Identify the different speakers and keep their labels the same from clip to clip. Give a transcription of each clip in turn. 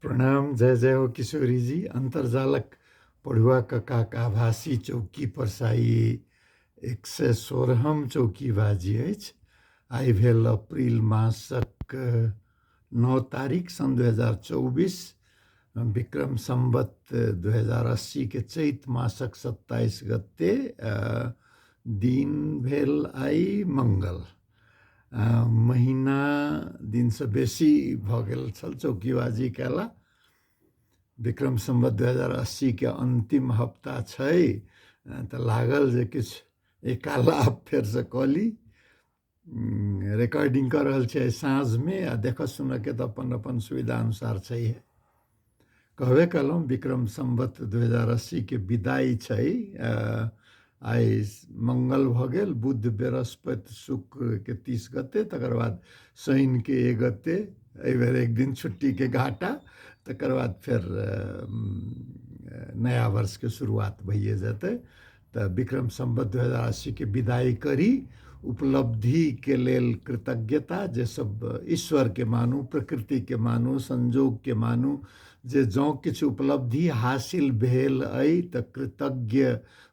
Speaker 1: प्रणाम, जय जय हो किशोरी जी। अन्तर्जालक पढ़ुआ ककाक आभासी चौकी पर साई 116हम चौकी बाजी अछि। आइ भेल अप्रिल मासक 9 तारीख सन् 2024, विक्रम सम्वत 2080 के चैत मासक 27 गते, दिन भेल आइ मंगल। महिना दिनसँ बेसी भऽ गेल छल चौकीबाजी कयला। विक्रम सम्वत 2080 के अन्तिम हप्ता छै, तऽ लागल जे किछु एकालाप फेरसँ कऽ ली। रिकॉर्डिंग कऽ रहल छी आइ साँझमे, आ देखऽ सुनऽके तऽ अपन अपन सुविधा अनुसार छैहे। कहबे कयलहुँ, विक्रम सम्वत 2080 के विदाई छै। आइ मंगल भऽ गेल, बुध बृहस्पति शुक्रके 30 गते, तकर बाद शनिके 1 गते, एहिबेर एक दिन छुट्टीके घाटा, तकर बाद फेर नया वर्षके शुरुआत भइए जेतै। तऽ विक्रम सम्वत 2080 के विदाई करी, उपलब्धिके लेल कृतज्ञता, जे सब ईश्वरके मानू, प्रकृतिके मानू, संजोगके मानू, जे जँ किछु उपलब्धि हासिल भेल अइ तऽ कृतज्ञ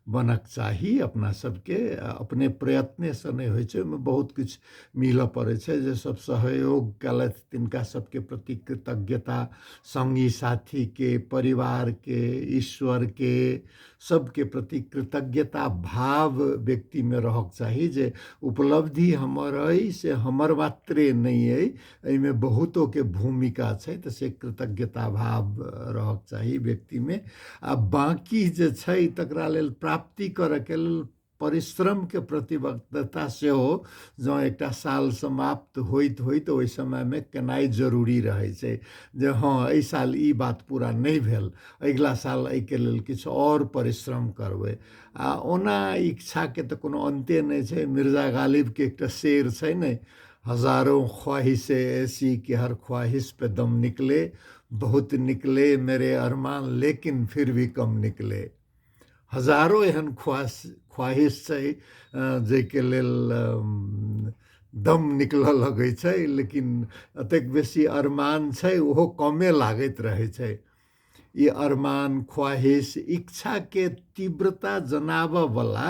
Speaker 1: बनक चाही अपना सबके। अपने प्रयत्नेसँ नहि होइ छै, ओहिमे बहुत किछु मिलऽ पड़ै छै। जे सब सहयोग केलथि तिनका सबके प्रति कृतज्ञता, सङ्गी साथीके, परिवारके, ईश्वरके, सबके प्रति कृतज्ञता भाव व्यक्तिमे रहक चाही। जे उपलब्धि हमर अइ से हमर मात्रे नहि अइ, एहिमे बहुतोके भूमिका छै, तऽ से कृतज्ञता भाव रहक चाही व्यक्तिमे। आ बाँकी जे छै तकरा लेल प्राप्ति करऽके लेल परिश्रमके प्रतिबद्धता सेहो जँ एकटा साल समाप्त होइत होइत ओहि समयमे केनाइ जरूरी रहै छै, जे हँ एहि साल ई बात पूरा नहि भेल, अगिला साल एहिके लेल किछु आओर परिश्रम करबै। आ ओना इच्छाके तऽ कोनो अन्ते नहि छै। मिर्जा गालिबके एकटा शेर छै ने, हजारों ख्वाहिशें ऐसी कि हर ख्वाहिश पे दम निकले, बहुत निकले मेरे अरमान लेकिन फिर भी कम निकले। हजारो एहन ख्वाहिश छै जाहिके लेल दम निकलऽ लगै छै, लेकिन एतेक बेसी अरमान छै ओहो कमे लागैत रहै छै। ई अरमान, ख्वाहिश, इच्छाके तीव्रता जनाबऽवला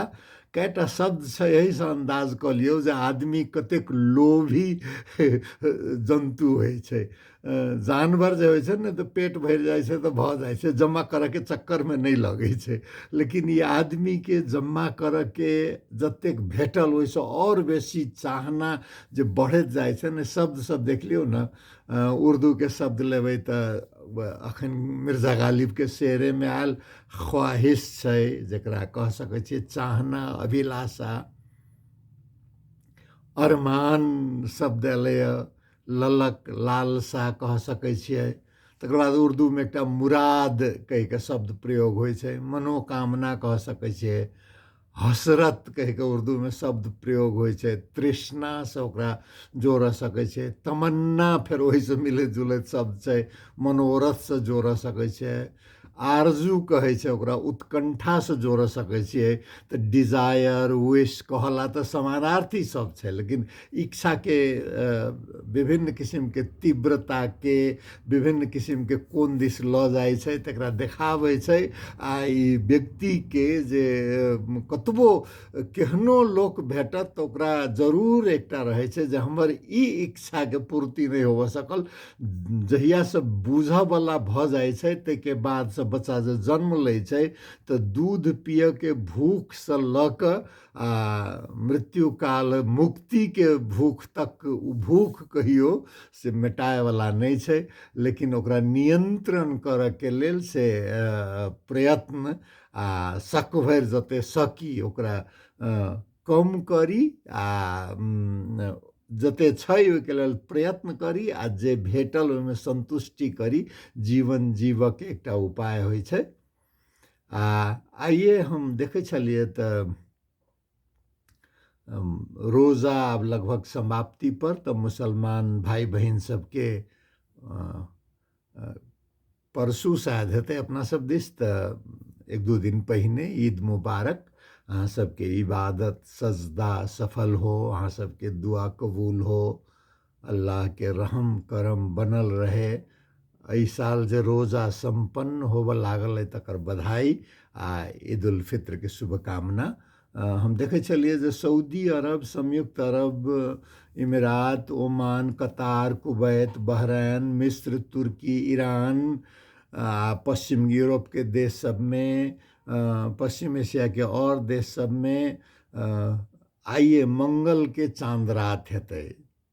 Speaker 1: कएटा शब्द छै, एहिसँ अन्दाज कऽ लियौ जे आदमी कतेक लोभी जन्तु होइ छै। जानवर जे होइ छै ने तऽ पेट भरि जाइ छै तऽ भऽ जाइ छै, जमा करऽके चक्करमे नहि लगै छै। लेकिन ई आदमीके जमा करऽके जतेक भेटल ओहिसँ आओर बेसी चाहना जे बढ़ैत जाइ छै ने। शब्द सब देख लियौ ने, उर्दूके शब्द लेबै तऽ अखन मिर्जा गालिबके शेरेमे आयल ख्वाहिश छै, जकरा कह सकै छियै चाहना, अभिलाषा। अरमान शब्द एलैए, ललक, लालसा कह सकै छियै। तकर बाद उर्दूमे एकटा मुराद कहिके शब्द प्रयोग होइ छै, मनोकामना कह सकै छियै। हसरत कहिके उर्दूमे शब्द प्रयोग होइ छै, तृष्णासँ ओकरा जोड़ऽ सकै छियै। तमन्ना फेर ओहिसँ मिलैत जुलैत शब्द छै, मनोरथसँ जोड़ऽ सकै छियै। आरजू कहै छै ओकरा, उत्कण्ठासँ जोड़ऽ सकै छियै। तऽ डिजायर, विश कहला तऽ समानार्थी सब छै, लेकिन इच्छाके विभिन्न किसिमके तीव्रताके विभिन्न किसिमके कोन दिस लऽ जाइ छै तकरा देखाबै छै। आ ई व्यक्तिके जे कतबो केहनो लोक भेटत तऽ ओकरा जरूर एकटा रहै छै जे हमर ई इच्छाके पूर्ति नहि होबऽ सकल। जहियासँ बूझऽवला भऽ जाइ छै ताहिके बादसँ बच्चा जे जन्म लै छै तऽ दूध पियऽके भूखसँ लऽ कऽ आ मृत्युकाल मुक्तिके भूख तक ओ भूख कहियो से मेटायवला नहि छै, लेकिन ओकरा नियन्त्रण करऽके लेल से प्रयत्न आ सक भरि जते सकी ओकरा कम करी आ जते छै ओहिके लेल प्रयत्न करी आ जे भेटल ओहिमे सन्तुष्टि करी, जीवन जीवऽके एकटा उपाय होइ छै। आ आइए हम देखै छलियै तऽ रोजा आब लगभग समाप्ति पर, तऽ मुसलमान भाइ बहिन सबके परसू शायद हेतै अपना सब दिस, तऽ एक दू दिन पहिने ईद मुबारक। अहाँ सबके इबादत सजदा सफल हो, अहाँ सबके दुआ कबूल हो, अल्लाहके रहम करम बनल रहे। एहि साल जे रोजा सम्पन्न होबऽ लागल अइ तकर बधाई आ ईद उल फित्रके शुभकामना। हम देखै छलियै जे सऊदी अरब, संयुक्त अरब इमिरात, ओमान, कतार, कुवैत, बहरैन, मिस्र, तुर्की, ईरान आ पश्चिम यूरोपके देश सबमे, पश्चिम एशियाके आओर देश सबमे आइए मंगलके चाँद रात हेतै।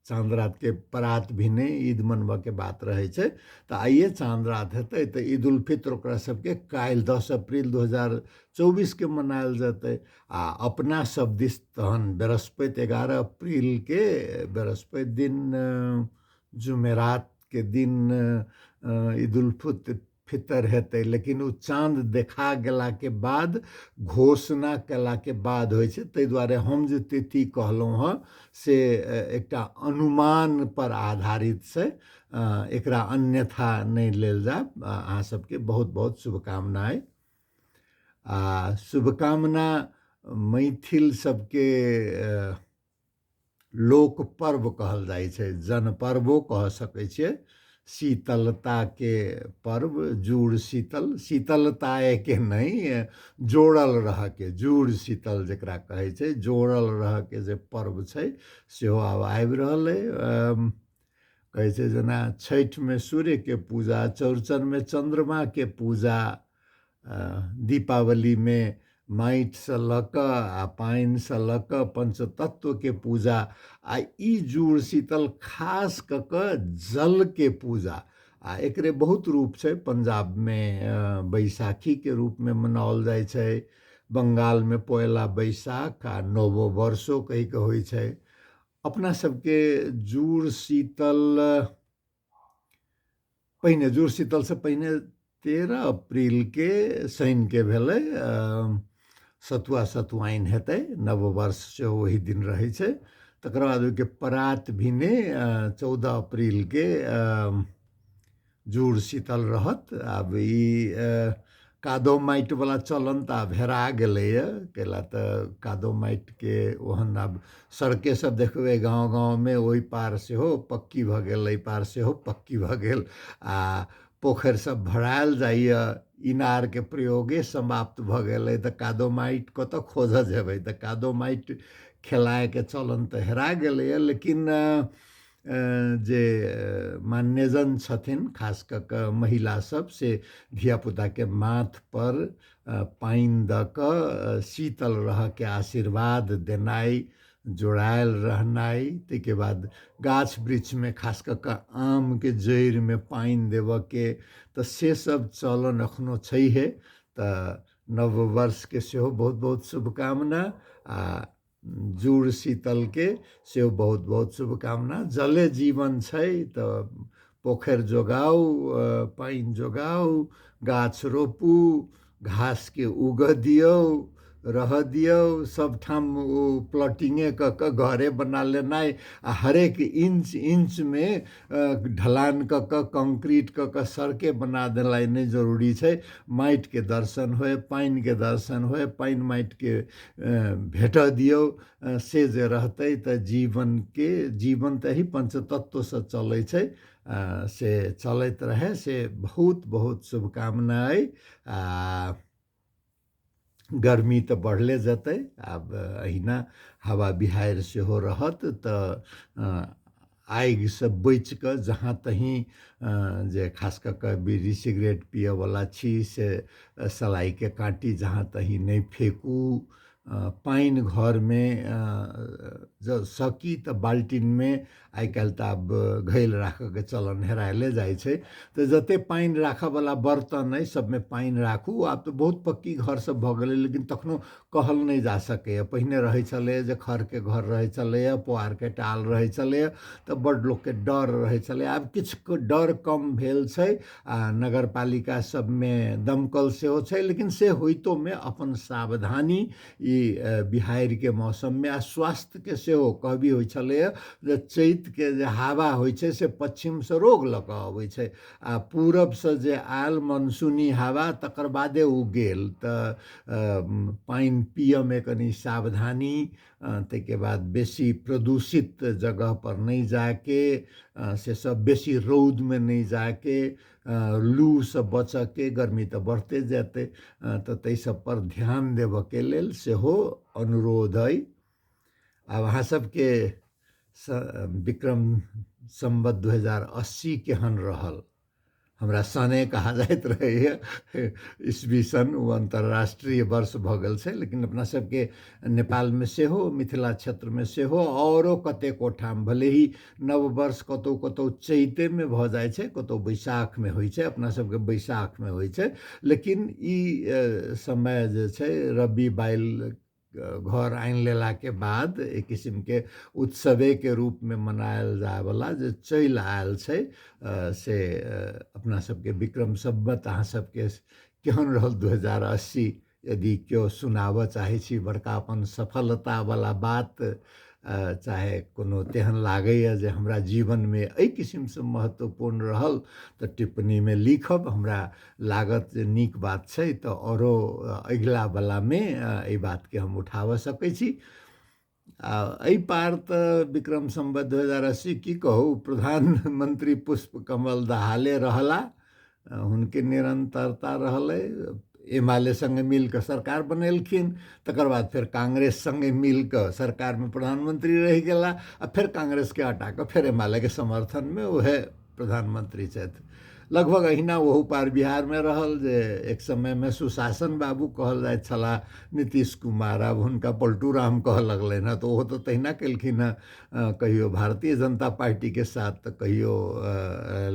Speaker 1: चाँद रातके परात भिने ईद मनबऽके बात रहै छै, तऽ आइए चाँद रात हेतै तऽ ईद उल फित्र ओकरा सबके काल्हि 10 अप्रील 2024के मनायल जेतै। आ अपना सब दिस तहन बृहस्पति 11 अप्रीलके बृहस्पति दिन जुमेरातके दिन ईद उल फितर हेतै, लेकिन ओ चाँद देखा गेलाके बाद घोषणा केलाके बाद होइ छै। ताहि दुआरे हम जे तिथि कहलहुँ हँ से एकटा अनुमान पर आधारित छै, एकरा अन्यथा नहि लेल जाय। अहाँ सबके बहुत बहुत शुभकामना अइ। आ शुभकामना मैथिल सबके लोक पर्व कहल जाइ छै, जनपर्वो कह सकै छियै। शीतलताके पर्व, जुड़ शीतल, शीतलताएके नहि, जोड़ल रहऽके, जुड़ शीतल जकरा कहै छै, जोड़ल रहऽके जे पर्व छै सेहो आब आबि रहल अइ। कहै छै जेना छठिमे सूर्यके पूजा, चौरचनमे चन्द्रमाके पूजा, दीपावलीमे माटिसँ लऽ कऽ आ पानिसँ लऽ कऽ पञ्चतत्वके पूजा, आ ई जुड़ शीतल खास कऽ कऽ जलके पूजा। आ एकरे बहुत रूप छै। पंजाबमे बैसाखीके रूपमे मनाओल जाइ छै, बंगालमे पोयला बैसाख आ नवो वर्षो कहि कऽ होइ छै। अपना सबके जुड़ शीतल पहिने, जुड़ शीतलसँ पहिने 13 अप्रीलके शनिके भेलै, सतुआ सतुआइन हेतै, नववर्ष सेहो ओही दिन रहै छै। तकर बाद ओहिके परात भिने 14 अप्रीलके जुड़ शीतल रहत। आब ई कादो माटिवला चलन तऽ आब हेरा गेलैए, कैला तऽ कादो माटिके ओहन आब सड़के सब देखबै गाँव गाँवमे, ओहि पार सेहो पक्की भऽ गेल, एहि पार सेहो पक्की भऽ गेल, आ पोखरि सब भरायल जाइए, इनारके प्रयोगे समाप्त भऽ गेलै, तऽ कादो माटि कतऽ खोजऽ जेबै? तऽ कादो माटि खेलायके चलन तऽ हेरा गेलैए। लेकिन जे मान्यजन छथिन, खास कऽ कऽ महिला सब, से धियापुताके माथपर पानि दऽ कऽ शीतल रहऽके आशीर्वाद देनाइ, जोड़ायल रहनाइ, ताहिके बाद गाछ वृक्षमे खास कऽ कऽ आमके जड़िमे पानि देबऽके, तऽ से सब चलन एखनो छैहे। तऽ नववर्षके सेहो बहुत बहुत शुभकामना आ जुड़ शीतलके सेहो बहुत बहुत शुभकामना। जले जीवन छै तऽ पोखरि जोगाउ, पानि जोगाउ, गाछ रोपू, घासके उगऽ दियौ, रहऽ दियौ। सबठाम ओ प्लॉटिंगे कऽ कऽ घरे बना लेनाइ आ हरेक इंच इंचमे ढलान कऽ कऽ कंक्रीट कऽ कऽ सड़के बना देनाइ नहि जरूरी छै। माटिके दर्शन होइ, पानिके दर्शन होइ, पानि माटिके भेटऽ दियौ, से जे रहतै तऽ जीवनके, जीवन तऽ एही पञ्चतत्वसँ चलै छै, से चलैत रहै, से बहुत बहुत शुभकामना अइ। आ गर्मी तऽ बढ़ले जेतै, आब एहिना हवा बिहाड़ि सेहो रहत, तऽ आगिसँ बचिकऽ जहाँ तहीं जे खास कऽ कऽ बीड़ी सिगरेट पियऽवला छी से सलाइके काँटी जहाँ तहीं नहि फेकू। पानि घरमे जँ सकी तऽ बाल्टीनमे, आइ काल्हि तऽ आब घैल राखऽके चलन हेरायले जाइ छै, तऽ जते पानि राखऽवला बर्तन अइ सबमे पानि राखू। आब तऽ बहुत पक्की घर सब भऽ गेलै, लेकिन तखनो कहल नहि जा सकैए। पहिने रहै छलैए जे खरके घर रहै छलैए, पोआरके टाल रहै छलैए, तऽ बड्ड लोकके डर रहै छलै। आब किछु डर कम भेल छै आ नगरपालिका सबमे दमकल सेहो छै, लेकिन से होइतोमे अपन सावधानी ई बिहाड़िके मौसममे आ स्वास्थ्यके सेहो कहबी होइ छलैए जे चैतके जे हवा होइ छै से पश्चिमसँ रोग लऽ कऽ अबै छै आ पूरबसँ जे आयल मनसूनी हवा तकर बादे ओ गेल। तऽ पानि पियऽमे कनि सावधानी, ताहिके बाद बेसी प्रदूषित जगहपर नहि जाके, से सब बेसी रौदमे नहि जाके, लूसँ बचऽके, गर्मी तऽ बढ़ते जेतै, तऽ ताहि सबपर ध्यान देबऽके लेल सेहो अनुरोध अइ। आब अहाँ सबके विक्रम सम्वत 2080 केहन रहल? हमरा सने कहा जाइत रहैए ईस्वी सन, ओ अन्तर्राष्ट्रीय वर्ष भऽ गेल छै, लेकिन अपना सबके नेपालमे सेहो, मिथिला क्षेत्रमे सेहो, औरो कतेको ठाम भले ही नव वर्ष कतहु कतहु चैतेमे भऽ जाइ छै, कतहु बैसाखमे होइ छै, अपना सबके बैसाखमे होइ छै, लेकिन ई समय जे छै रबी बाइल घर आनि लेलाके बाद एक किसिमके उत्सवेके रूपमे मनायल जायवला जे चलि आयल छै, से अपना सबके विक्रम सम्वत अहाँ सबके केहन रहल 2080? यदि केओ सुनाबऽ चाहै छी बड़का अपन सफलतावला बात, चाहे कोनो तेहन लागैए जे हमरा जीवनमे एहि किसिमसँ महत्वपूर्ण रहल, तऽ टिप्पणीमे लिखब। हमरा लागत जे नीक बात छै तऽ औरो अगिला वलामे एहि बातके हम उठाबऽ सकै छी। आ एहि पार तऽ विक्रम सम्वत 2080 की कहू, प्रधानमन्त्री पुष्प कमल दाहाले रहला, हुनके निरन्तरता रहलै। एमाले सङ्गे मिलकऽ सरकार बनेलखिन, तकर बाद फेर कांग्रेस सङ्गे मिलकऽ सरकारमे प्रधानमन्त्री रहि गेला, आ फेर कांग्रेसके हटा कऽ फेर एमालेके समर्थनमे उएह प्रधानमन्त्री छथि। लगभग अहिना ओहू पार बिहारमे रहल जे एक समयमे सुशासन बाबू कहल जाइत छलाह नीतीश कुमार, आब हुनका पलटू राम कहऽ लगलनि हँ, तऽ ओहो तऽ तहिना केलखिन हँ, कहियो भारतीय जनता पार्टीके साथ तऽ कहियो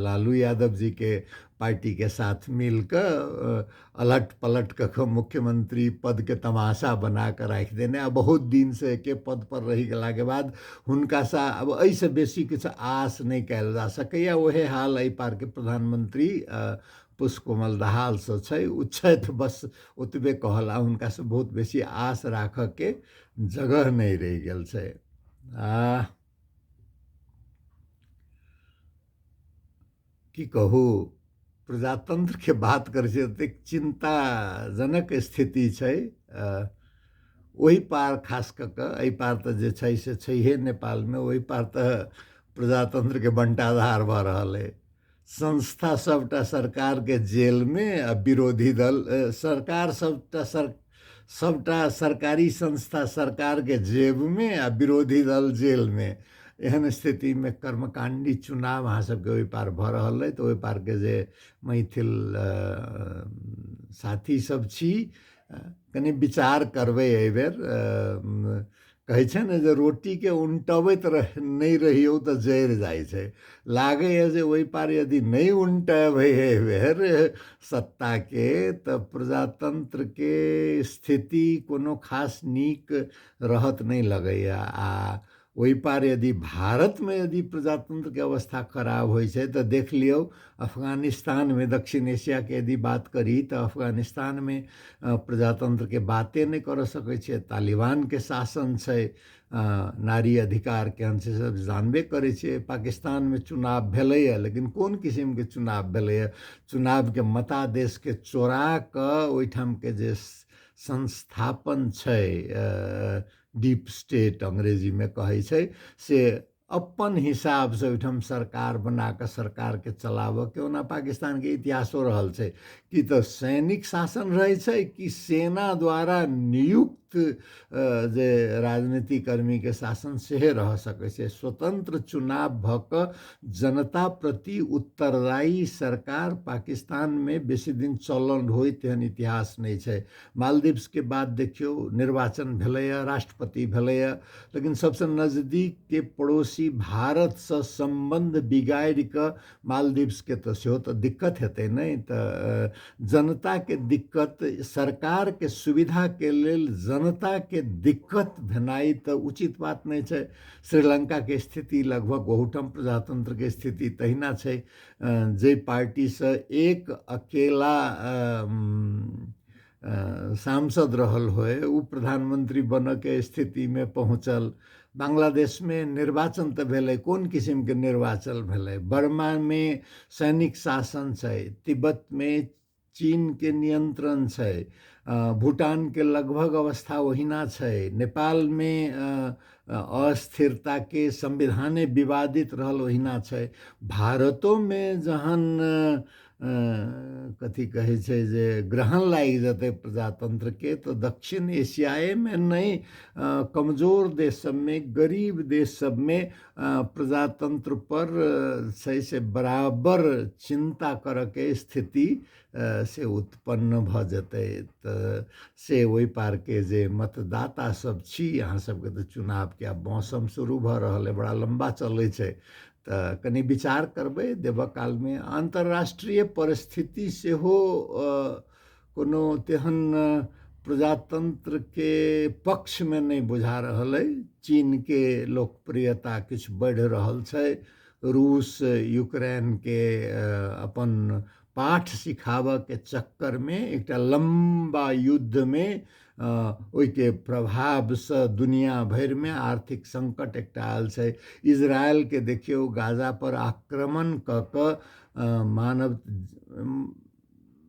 Speaker 1: लालू यादव जीके पार्टीके साथ मिलकऽ अलट पलट कऽ कऽ मुख्यमंत्री पदके तमाशा बना कऽ राखि देने। आ बहुत दिनसँ एके पदपर रहि गेलाके बाद हुनकासँ आब एहिसँ बेसी किछु आस नहि कयल जा सकैए। उएह हाल एहि पारके प्रधानमंत्री पुष्पकमल दाहालसँ छै, ओ छथि बस ओतबे कहल, आ हुनकासँ बहुत बेसी आस राखऽके जगह नहि रहि गेल छै। आ की कहू, प्रजातन्त्रके बात करै छै एतेक चिन्ताजनक स्थिति छै ओहि पार, खास कऽ कऽ एहि पार तऽ जे छै से छैहे नेपालमे, ओहि पार तऽ प्रजातन्त्रके बंटाधार भऽ रहल अइ। संस्था सबटा सरकारके जेलमे आ विरोधी दल सरकार सबटा सर सबटा सरकारी संस्था सरकारके जेबमे आ विरोधी दल जेलमे। एहन स्थितिमे कर्मकाण्डी चुनाव अहाँ सबके ओहि पार भऽ रहल अइ, तऽ ओहि पारके जे मैथिल साथी सब छी, कनि विचार करबै एहिबेर। कहै छै ने जे रोटीके उनटबैत रह नहि रहियौ तऽ जरि जाइ छै। लागैए जे ओहि पार यदि नहि उनटेबै एहिबेर सत्ताके तऽ प्रजातन्त्रके स्थिति कोनो खास नीक रहत नहि लगैए। आ ओहि पार यदि भारतमे यदि प्रजातन्त्रके अवस्था खराब होइ छै तऽ देख लियौ अफगानिस्तानमे, दक्षिण एशियाके यदि बात करी तऽ अफगानिस्तानमे प्रजातन्त्रके बाते नहि करऽ सकै छियै, तालिबानके शासन छै, नारी अधिकार केहन छै सब जानबे करै छियै। पाकिस्तानमे चुनाव भेलैए, लेकिन कोन किसिमके चुनाव भेलैए? चुनावके मतादेशके चोरा कऽ ओहिठामके जे संस्थापन छै, डीप स्टेट अंग्रेजीमे कहै छै, से अपन हिसाबसँ ओहिठाम सरकार बना कऽ सरकारके चलाबऽके। ओना पाकिस्तानके इतिहासो रहल छै कि तऽ सैनिक शासन रहै छै कि सेना द्वारा नियुक्त जे राजनीतिक कर्मीके शासन सेहे रह सकै छै। स्वतंत्र चुनाव भऽ कऽ जनता प्रति उत्तरदायी सरकार पाकिस्तानमे बेसी दिन चलल होइ तेहन इतिहास नहि छै। मालदीव्सके बाद देखियौ निर्वाचन भेलैए, राष्ट्रपति भेलैए, लेकिन सबसँ नजदीकके पड़ोसी भारतसँ सम्बन्ध बिगाड़ि कऽ मालदीव्सके तऽ सेहो तऽ दिक्कत हेतै नहि? तऽ जनताके दिक्कत, सरकारके सुविधाके लेल जनताके दिक्कत भेनाइ तऽ उचित बात नहि छै। श्रीलङ्काके स्थिति लगभग ओहूठाम प्रजातन्त्रके स्थिति तहिना छै। जाहि पार्टीसँ एक अकेला सांसद रहल होय ओ प्रधानमंत्री बनऽके स्थितिमे पहुँचल। बांग्लादेशमे निर्वाचन तऽ भेलै, कोन किसिमके निर्वाचन भेलै? बर्मामे सैनिक शासन छै, तिब्बतमे चीनके नियन्त्रण छै, भूटानके लगभग अवस्था ओहिना छै, नेपालमे अस्थिरताके संविधाने विवादित रहल ओहिना छै। भारतोमे जहन कथी कहै छै जे ग्रहण लागि जेतै प्रजातन्त्रके, तऽ दक्षिण एशियाएमे नहि, कमजोर देश सबमे, गरीब देश सबमे प्रजातन्त्र पर छै से बराबर चिन्ता करऽके स्थिति से उत्पन्न भऽ जेतै। तऽ से ओहि पारके जे मतदाता सब छी, अहाँ सबके तऽ चुनावके आब मौसम शुरू भऽ रहल अइ, बड़ा लम्बा चलै छै, तऽ कनि विचार करबै देबऽ कालमे। अन्तर्राष्ट्रीय परिस्थिति सेहो कोनो तेहन प्रजातन्त्रके पक्षमे नहि बुझा रहल अइ। चीनके लोकप्रियता किछु बढ़ि रहल छै, रूस यूक्रेनके अपन पाठ सिखाबऽके चक्करमे एकटा लम्बा युद्धमे ओहिके प्रभावसँ दुनिया भरिमे आर्थिक सङ्कट एकटा आयल छै। इजरायलके देखियौ, गाजा पर आक्रमण कऽ कऽ मानव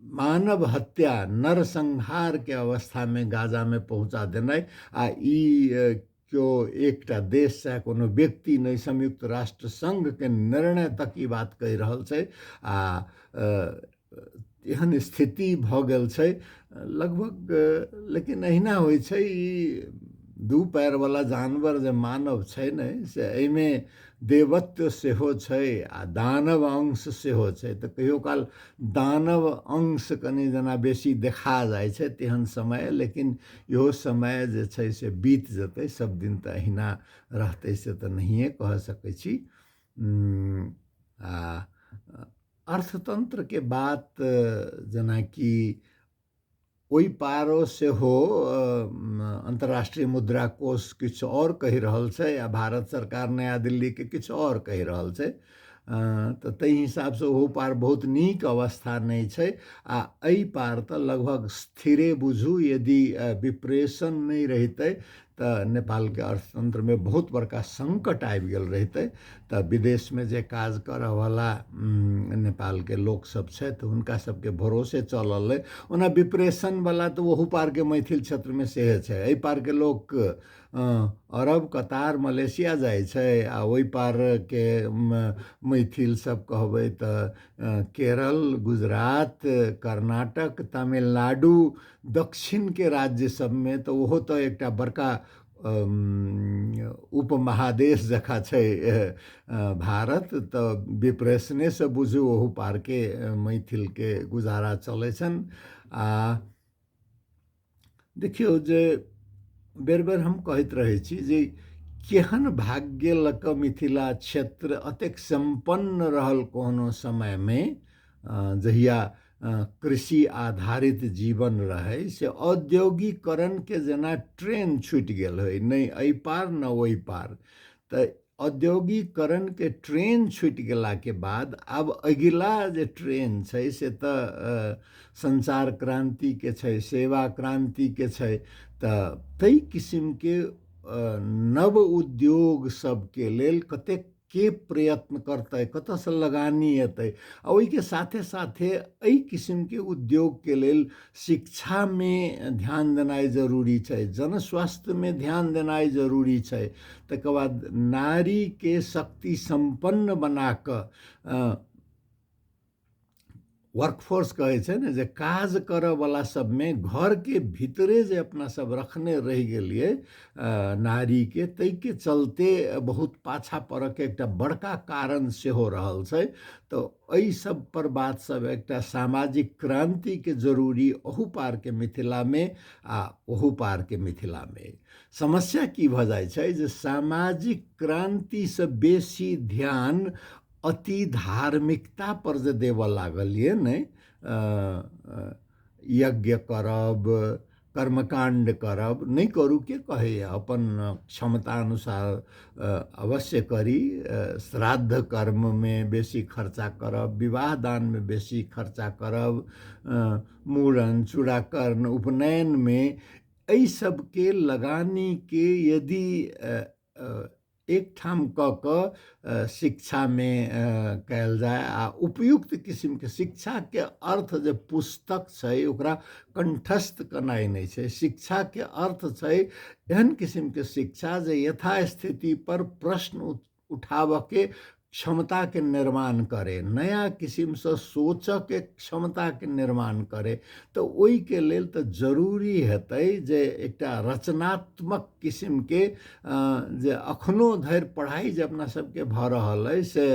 Speaker 1: मानव हत्या नरसंहारके अवस्थामे गाजामे पहुँचा देनाइ, आ ई केओ एकटा देश चाहे कोनो व्यक्ति नहि, संयुक्त राष्ट्र संघके निर्णय तक ई बात कहि रहल छै। आ एहन स्थिति भऽ गेल छै लगभग। लेकिन एहिना होइ छै, ई दू पैरवला जानवर जे मानव छै ने, से एहिमे देवत्व सेहो छै आ दानव अंश सेहो छै। तऽ कहियो काल दानव अंश कनि जेना बेसी देखा जाइ छै तेहन समय, लेकिन इहो समय जे छै से बीत जेतै, सब दिन तऽ एहिना रहतै से तऽ नहिए कह सकै छी। आ अर्थतन्त्रके बात जेनाकि ओहि पारो सेहो अन्तर्राष्ट्रीय मुद्रा कोष किछु आओर कहि रहल छै आ भारत सरकार नया दिल्लीके किछु आओर कहि रहल छै, तऽ ताहि हिसाबसँ ओहू पार बहुत नीक अवस्था नहि छै। आ एहि पार तऽ लगभग स्थिरे बुझू, यदि विप्रेषण नहि रहितै तऽ नेपालके अर्थतन्त्रमे बहुत बड़का सङ्कट आबि गेल रहितै। तऽ विदेशमे जे काज करऽवला नेपालके लोकसब छथि हुनका सबके भरोसे चलल अइ। ओना विप्रेषणवला तऽ ओहू पारके मैथिल क्षेत्रमे सेहे छै। एहि पारके लोक अरब, कतार, मलेशिया जाइ छै आ ओहि पारके मैथिल सब कहबै तऽ केरल, गुजरात, कर्नाटक, तमिलनाडु, दक्षिणके राज्य सबमे तऽ ओहो तऽ एकटा बड़का उपमहादेश जकाँ छै भारत, तऽ विप्रेषणेसँ बुझू ओहू पारके मैथिलके गुजारा चलै छनि। आ देखियौ जे बेर बेर हम कहैत रहै छी जे केहन भाग्य लऽ कऽ मिथिला क्षेत्र एतेक सम्पन्न रहल कोनो समयमे, जहिया कृषि आधारित जीवन रहै, से औद्योगिकरणके जेना ट्रेन छूटि गेल होइ, नहि एहि पार न ओहि पार। तऽ औद्योगिकरणके ट्रेन छूटि गेलाके बाद आब अगिला जे ट्रेन छै से तऽ संचार क्रान्तिके छै, सेवा क्रान्तिके छै। तऽ ताहि किसिमके नव उद्योग सबके लेल कतेक के प्रयत्न करतै, कतऽसँ लगानी एतै, आ ओहिके साथे साथे एहि किसिमके उद्योगके लेल शिक्षामे ध्यान देनाइ जरूरी छै, जनस्वास्थ्यमे ध्यान देनाइ जरूरी छै। तकर बाद नारीके शक्ति सम्पन्न बनाकऽ वर्कफोर्स कहै छै ने, जे काज करऽवला सबमे घरके भीतरे जे अपना सब रखने रहि गेलियै नारीके, ताहिके चलते बहुत पाछा पड़ऽके एकटा बड़का कारण सेहो रहल छै। तऽ एहि सब पर बात सब एकटा सामाजिक क्रान्तिके जरूरी अहू पारके मिथिलामे आ ओहू पारके मिथिलामे। समस्या की भऽ जाइ छै जे सामाजिक क्रान्तिसँ बेसी ध्यान अति धार्मिकता पर जे देबऽ लागलियै ने, यज्ञ करब, कर्मकाण्ड करब, नहि करू के कहैए, अपन क्षमता अनुसार अवश्य करी। श्राद्ध कर्ममे बेसी खर्चा करब, विवाह दानमे बेसी खर्चा करब, मूड़न, चूड़ाकरण, उपनयनमे, एहि सबके लगानीके यदि एकठाम कऽ कऽ शिक्षामे कयल जाय आ उपयुक्त किसिमके शिक्षाके अर्थ जे पुस्तक छै ओकरा कण्ठस्थ केनाइ नहि छै। शिक्षाके अर्थ छै एहन किसिमके शिक्षा जे यथास्थिति पर प्रश्न उठाबऽके क्षमताके निर्माण करे, नया किसिमसँ सोचऽके क्षमताके निर्माण करे। तऽ ओहिके लेल तऽ जरूरी हेतै जे एकटा रचनात्मक किसिमके जे अखनो धरि पढ़ाइ जे अपना सबके भऽ रहल अइ से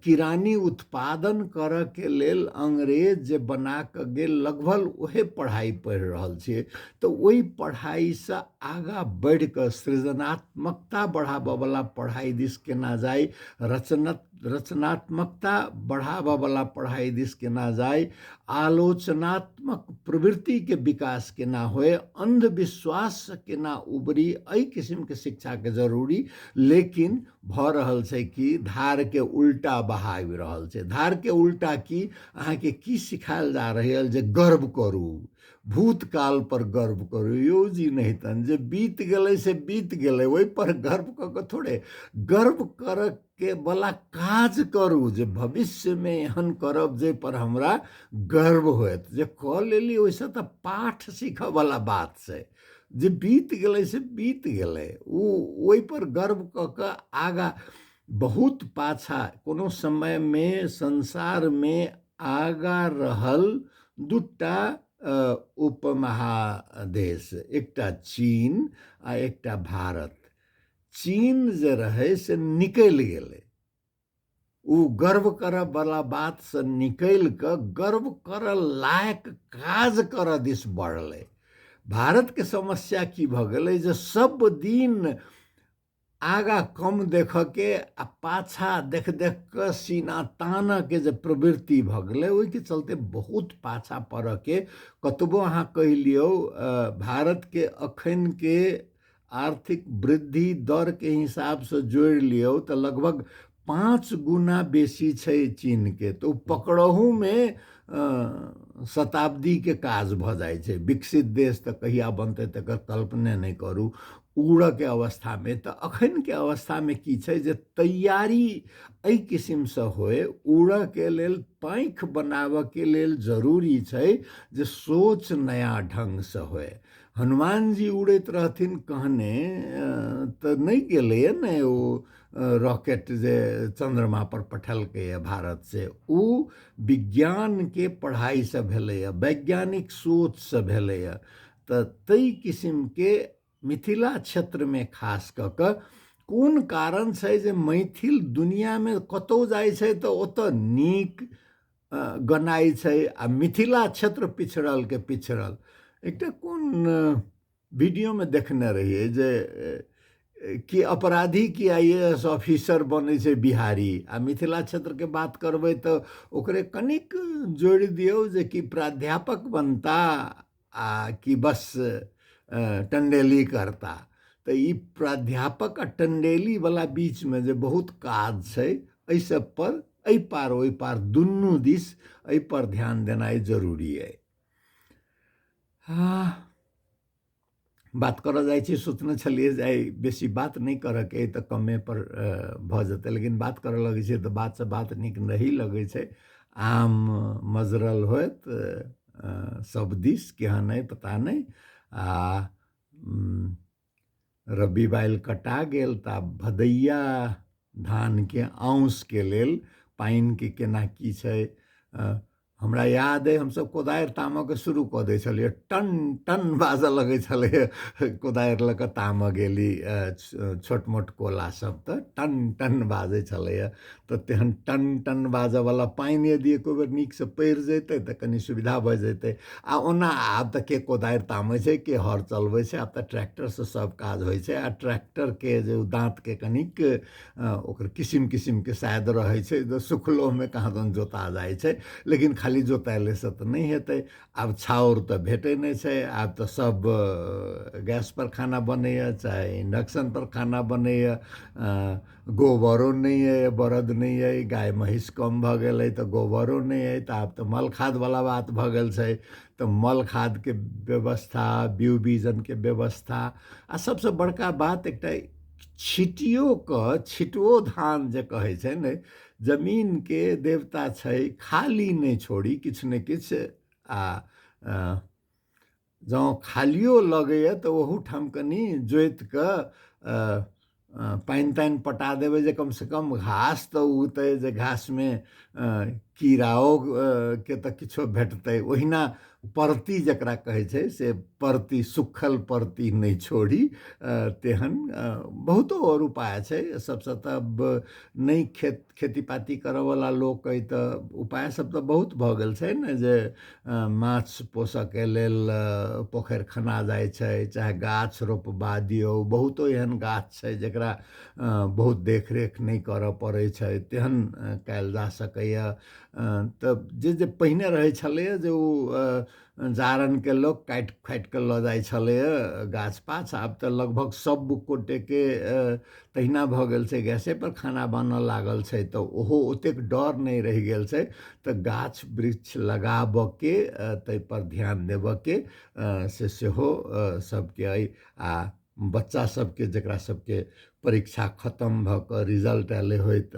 Speaker 1: किरानी उत्पादन करऽके लेल अंग्रेज जे बना कऽ गेल लगभग उहे पढ़ाइ पढ़ि रहल छियै। तऽ ओहि पढ़ाइसँ आगाँ बढ़ि कऽ सृजनात्मकता बढ़ाबऽवला पढ़ाइ दिस केना जाइ, रचनात्मकता बढ़ाबऽवला पढ़ाइ दिस केना जाइ, आलोचनात्मक प्रवृत्तिके विकास केना होय, अन्धविश्वाससँ केना उबरी, एहि किसिमके शिक्षाके जरूरी। लेकिन भऽ रहल छै कि धारके उल्टा बहाबि रहल छै। धारके उल्टा की अहाँके की सिखायल जा रहल जे गर्व करू, भूतकाल पर गर्व करू। यौ जी नहि तन जे बीत गेलै से बीत गेलै, ओहि पर गर्व कऽ कऽ थोड़े गर्व करऽ के बला काज करू जे भविष्यमे एहन करब जाहि पर हमरा गर्व होयत। जे कऽ लेली ओहिसँ तऽ पाठ सीखऽवला बात छै, जे बीत गेलै से बीत गेलै, ओ ओहिपर गर्व कऽ कऽ आगाँ बहुत पाछा कोनो समयमे संसारमे आगाँ रहल दूटा उपमहादेश, एकटा चीन आ एकटा भारत। चीन जे रहै से निकलि गेलै, ओ गर्व करऽवला बातसँ निकलि कऽ गर्व करऽ लायक काज करऽ दिस बढ़लै। भारतके समस्या की भऽ गेलै जे सब दिन आगाँ कम देखऽके आ पाछा देख देख कऽ सीना तानऽके जे प्रवृत्ति भऽ गेलै ओहिके चलते बहुत पाछा पड़ऽके। कतबो अहाँ कहि लियौ भारतके अखनके आर्थिक वृद्धि दरके हिसाबसँ जोड़ि लियौ तऽ लगभग 5 गुना बेसी छै चीनके, तऽ ओ पकड़हुमे शताब्दीके काज भऽ जाइ छै। विकसित देश तऽ कहिया बनतै तकर कल्पने नहि करू उड़ऽके अवस्थामे। तऽ अखनके अवस्थामे की छै जे तैयारी एहि किसिमसँ होय, उड़ऽके लेल पाँखि बनाबऽके लेल जरूरी छै जे सोच नया ढङ्गसँ होय। हनुमान जी उड़ैत रहथिन कहने तऽ नहि गेलैए ने ओ रॉकेट जे चन्द्रमा पर पठेलकैए भारत से, ओ विज्ञानके पढ़ाइसँ भेलैए, वैज्ञानिक सोचसँ भेलैए। तऽ ताहि किसिमके मिथिला क्षेत्रमे खास कऽ कऽ कोन कारण छै जे मैथिल दुनिआँमे कतहु जाइ छै तऽ ओतऽ नीक गनाइ छै आ मिथिला क्षेत्र पिछड़लके पिछड़ल। एकटा कोन वीडियोमे देखने रहियै जे कि अपराधी की IAS officer बनै छै बिहारी, आ मिथिला क्षेत्रके बात करबै तऽ ओकरे कनिक जोड़ि दियौ जे कि प्राध्यापक बनता आ कि बस टंडेली करता। तऽ ई प्राध्यापक आ टंडेली वाला बीचमे जे बहुत काज छै एहि सब पर, एहि पार ओहि पार दुनू दिस एहि पर ध्यान देनाइ जरूरी अइ। हाँ, बात करऽ जाइ छी, सोचने छलियै जे आइ बेसी बात नहि करऽके अइ तऽ कमे पर भऽ जेतै, लेकिन बात करऽ लगै छियै तऽ बातसँ बात नीक नहि लगै छै। आम मजरल होयत सब दिस केहन अइ पता नहि। आ रब्बी बाइल कटा गेल तऽ आब भदैया धानके आउसके लेल पानिके केना की छै। हमरा याद अइ हमसब कोदारि तामऽके शुरू कऽ दै छलियै, टन टन बाजऽ लगै छलैए कोदारि लऽ कऽ तामऽ गेली, छोट मोट कोला सब तऽ टन टन बाजै छलैए। तऽ तेहन टन टन बाजऽवला पानि यदि एको बेर नीकसँ पड़ि जेतै तऽ कनि सुविधा भऽ जेतै। आ ओना आब तऽ के कोदारि तामै छै, के हर चलबै छै, आब तऽ ट्रैक्टरसँ सब काज होइ छै। आ ट्रैक्टरके जे ओ दाँतके कनिक ओकर किसिम किसिमके शायद रहै छै जे सुखलोमे कहाँ दन जोता जाइ छै, लेकिन खाली जोताएलेसँ तऽ नहि हेतै। आब छाउर तऽ भेटै नहि छै, आब तऽ सब गैसपर खाना बनैए चाहे इन्डक्शनपर खाना बनैए। गोबरो नहि अइ, बरद नहि अइ, गाय महीँस कम भऽ गेल अइ तऽ गोबरो नहि अइ, तऽ आब तऽ मल खादवला बात भऽ गेल छै। तऽ मल खादके व्यवस्था, बीउ बीजनके व्यवस्था, आ सबसँ बड़का बात एकटा छिटियो कऽ छिटो धान जे कहै छै ने, जमीनके देवता छै, खाली नहि छोड़ी किछु ने किछु। आ जँ खालियो लगैए तऽ ओहूठाम कनि जोति कऽ पानि तानि पटा देबै जे कमसँ कम घास तऽ उगतै, जे घासमे कीड़ाओ के तऽ किछो भेटतै। ओहिना परती जकरा कहै छै से परती, सुखल परती नहि छोड़ी, तेहन बहुतो आओर उपाय छै। सबसँ तऽ नहि खेती पाती करऽवला लोक अइ तऽ उपाय सब तऽ बहुत भऽ गेल छै ने, जे माछ पोसऽके लेल पोखरि खना जाइ छै, चाहे गाछ रोपबा दियौ। बहुतो एहन गाछ छै जकरा बहुत देखरेख नहि करऽ पड़ै छै, तेहन कयल जा सकैए। तऽ जे जे पहिने रहै छलैए जे ओ जारनके लोक काटि फाटि कऽ लऽ जाइ छलैए गाछ पाछ, आब तऽ लगभग सब गोटेके तहिना भऽ गेल छै, गैसेपर खाना बनऽ लागल छै, तऽ ओहो ओतेक डर नहि रहि गेल छै। तऽ गाछ वृक्ष लगाबऽके ताहिपर ध्यान देबऽके से सेहो सबके अइ। आ बच्चा सबके जकरा सबके परीक्षा खतम भऽ कऽ रिजल्ट आयले होइत,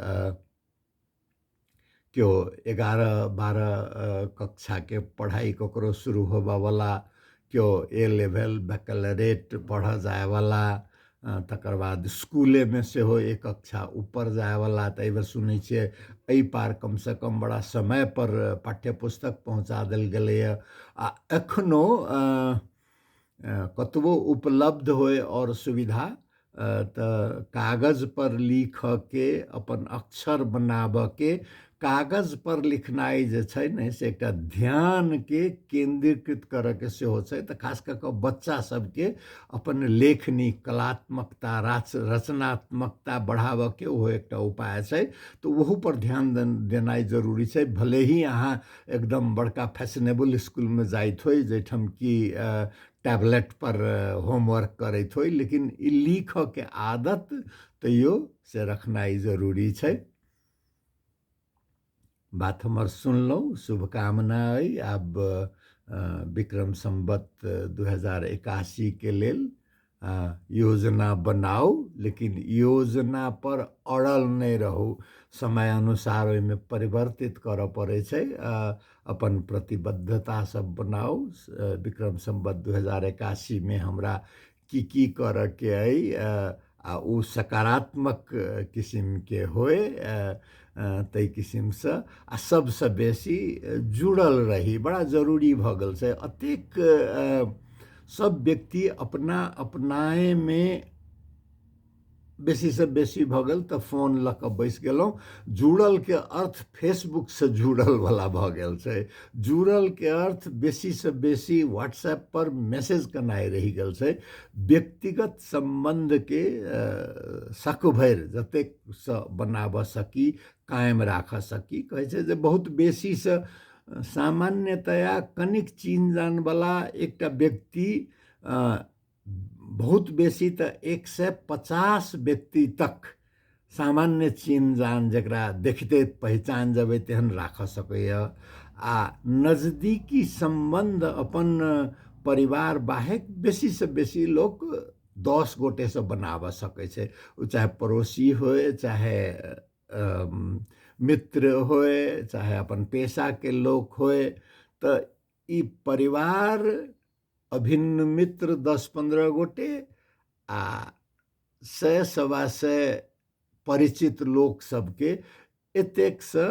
Speaker 1: केओ 11-12 कक्षाके पढ़ाइ ककरो शुरू होबऽवला, केओ ए लेवल बैकलरेट पढ़ऽ जायवला, तकर बाद स्कूलेमे सेहो एक कक्षा ऊपर जायवला। तऽ एहिबेर सुनै छियै एहि पार कमसँ कम बड़ा समयपर पाठ्यपुस्तक पहुँचा देल गेलैए। आ एखनो कतबो उपलब्ध होइ आओर सुविधा, तऽ कागज पर लिखऽके, अपन अक्षर बनाबऽके, कागज पर लिखनाइ जे छै ने से एकटा ध्यानके केन्द्रीकृत करऽके सेहो छै। तऽ खास कऽ कऽ बच्चा सबके अपन लेखनी, कलात्मकता, रचनात्मकता बढ़ाबऽके ओहो एकटा उपाय छै। तऽ ओहू पर ध्यान देनाइ जरूरी छै। भले ही अहाँ एकदम बड़का फैशनेबल स्कूलमे जाइत होइ, जाहिठाम कि टैबलेट पर होमवर्क करैत होइ, लेकिन ई लिखऽके आदत तैयो से रखनाइ जरूरी छै। बात हमर सुनलहुँ, शुभकामना अइ। आब विक्रम संवत 2081 के लेल योजना बनाउ, लेकिन योजना पर अड़ल नहि रहू, समय अनुसार ओहिमे परिवर्तित करऽ पड़ै छै। अपन प्रतिबद्धता सब बनाउ। विक्रम संवत 2081 में हमरा की की करऽके अइ, आ ओ सकारात्मक किसिमके होय, ताहि किसिमसँ आ सबसँ बेसी जुड़ल रही बड़ा जरूरी भऽ गेल छै। अतेक सब व्यक्ति अपना अपनाएमे बेसीसँ बेसी भऽ गेल तऽ फोन लऽ कऽ बैस गेलहुँ। जुड़लके अर्थ फेसबुकसँ जुड़लवला भऽ गेल छै, जुड़लके अर्थ बेसीसँ बेसी व्हाट्सएप पर मैसेज केनाइ रहि गेल छै। व्यक्तिगत सम्बन्धके सकभरि जतेकसँ बनाबऽ सकी, कायम राखऽ सकी। कहै छै जे बहुत बेसीसँ सामान्यतया कनिक चीन जानवला एकटा व्यक्ति बहुत बेसी तऽ 150 व्यक्ति तक सामान्य चीन जान जकरा देखिते पहिचान जेबै तेहन राखऽ सकैए। आ नजदीकी सम्बन्ध अपन परिवार बाहेक बेसीसँ बेसी लोक 10 गोटेसँ बनाबऽ सकै छै, ओ चाहे पड़ोसी होय, चाहे मित्र होय, चाहे अपन पेशाके लोक होय। तऽ ई परिवार, अभिन्न मित्र 10-15 गोटे आ 100-125 परिचित लोक सबके एतेकसँ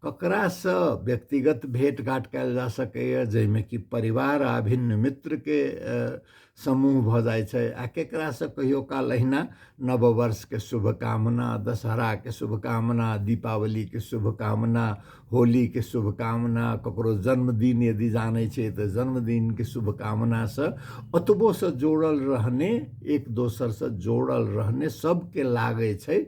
Speaker 1: ककरासँ व्यक्तिगत भेँट घाँट कयल जा सकैए, जाहिमे कि परिवार आ अभिन्न मित्रके समूह भऽ जाइ छै, आ केकरासँ कहियो काल अहिना नववर्षके शुभकामना, दशहराके शुभकामना, दीपावलीके शुभकामना, होलीके शुभकामना, ककरो जन्मदिन यदि जानै छै तऽ जन्मदिनके शुभकामनासँ ओतबोसँ जोड़ल रहने, एक दोसरसँ जोड़ल रहने सबके लागै छै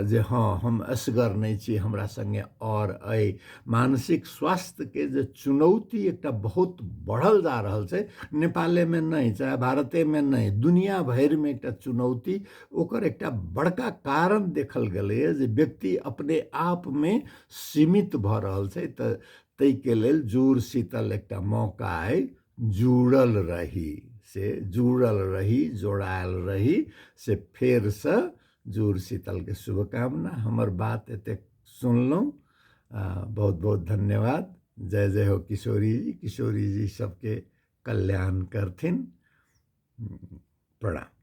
Speaker 1: जे हँ हम असगर नहि छी, हमरा सङ्गे आओर अइ। मानसिक स्वास्थ्यके जे चुनौती एकटा बहुत बढ़ल जा रहल छै, नेपालेमे नहि, चाहे भारतेमे नहि, दुनिया भरिमे एकटा चुनौती, ओकर एकटा बड़का कारण देखल गेलैए जे व्यक्ति अपने आपमे सीमित भऽ रहल छै। तऽ ताहिके लेल जुड़ शीतल एकटा मौका अइ, जुड़ल रही से जुड़ल रही, जोड़ायल रही। से फेरसँ जुड़ शीतलके शुभकामना। हमर बात एतेक सुनलहुँ, बहुत बहुत धन्यवाद। जय जय हो किशोरी जी। किशोरी जी सबके कल्याण करथिन। प्रणाम।